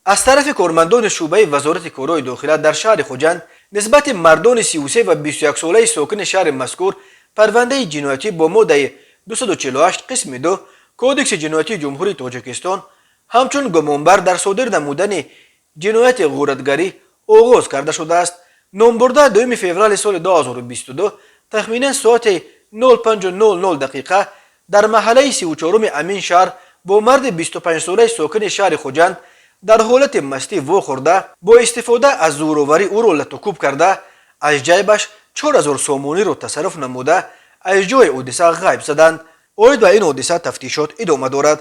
Аз тарафи кормандони шӯъбаи Вазорати корҳои дохила дар шаҳри Хуҷанд нисбати мардони 33 ва 21-солаи сокини шаҳри мазкур парвандаи ҷиноятӣ бо моддаи 248 қисми 2 Кодекси ҷиноятии Ҷумҳурии Тоҷикистон ҳамчун гумонбар дар содир намудани ҷинояти ғоратгарӣ оғоз карда шудааст. Номбурда 2 феврали соли 2022 тахминан соати 05:00 дақиқа дар маҳаллаи 34-уми амин шаҳр бо марди 25-солаи сокини шаҳри Хуҷанд дар ҳолати мастӣ вохӯрда, бо истифода аз зӯроварӣ ӯро латукӯб карда, аз ҷайбаш 4000 сомониро тасарруф намуда, аз ҷои ҳодиса ғайб заданд. Оид ба ин ҳодиса тафтишот идома дорад.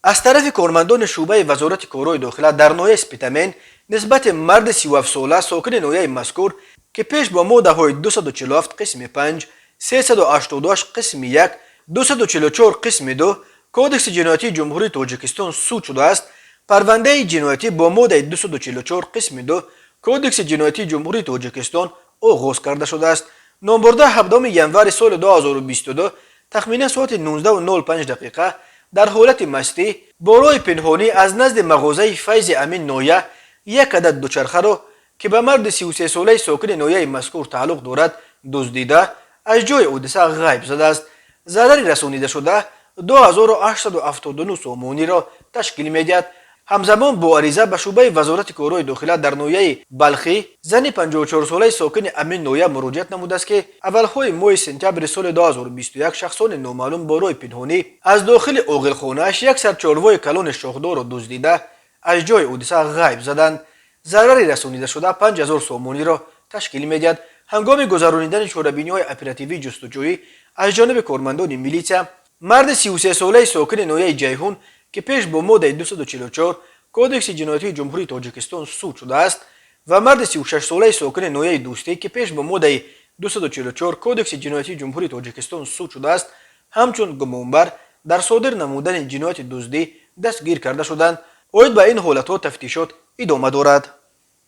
Аз тарафи кормандони шӯъбаи Вазорати корҳои дохила дар ноҳияи Спитамен нисбати марди 37-сола сокини ноҳияи мазкур, ки пеш бо моддаҳои 247 қисми 5, 388 қисми 1, 244 қисми 2 Кодекси ҷиноятии Ҷумҳурии Тоҷикистон суд шудааст, парвандаи ҷиноятӣ бо моддаи 244 қисми 2 Кодекси ҷиноятии Ҷумҳурии Тоҷикистон оғоз карда шудааст. Номбурда 17 январи соли 2022 тахминан соати 19:05 дақиқа дар ҳолати мастӣ бо роҳи пинҳонӣ аз назди мағозаи Файзи амин ноҳия як адад дучархаро, ки ба марди 33-солаи сокини ноҳияи мазкур тааллуқ дорад, дуздида, аз ҷои ҳодиса ғайб задааст. Зарари расонидашуда 2879 сомониро ташкил медиҳад. Ҳамзамон бо ариза ба шӯъбаи Вазорати корҳои дохила дар ноҳияи Балхӣ зани 54-солаи сокини амин ноҳия муроҷиат намудааст, ки аввалҳои моҳи сентябри соли 2021 шахсони номаълум бо роҳи пинҳонӣ аз дохили оғилхонааш як сар чорвои калони шохдорро дуздида, аз ҷои ҳодиса ғайб заданд. Зарари расонидашуда 5000 сомониро ташкил медиҳад. Ҳангоми гузаронидани чорабиниҳои оперативии ҷустуҷӯӣ аз ҷониби кормандони милитсия марди 33-солаи сокини ноҳияи Ҷайҳун, ки пеш бо моддаи 244 Кодекси ҷиноятии Ҷумҳурии Тоҷикистон суд шудааст, ва марди 36-солаи сокини ноҳияи Дӯстӣ, ки пеш бо моддаи 244 Кодекси ҷиноятии Ҷумҳурии Тоҷикистон суд шудааст, ҳамчун гумонбар дар содир намудани ҷинояти дуздӣ дастгир карда шуданд. Оид ба ин ҳолатҳо тафтишот идома дорад.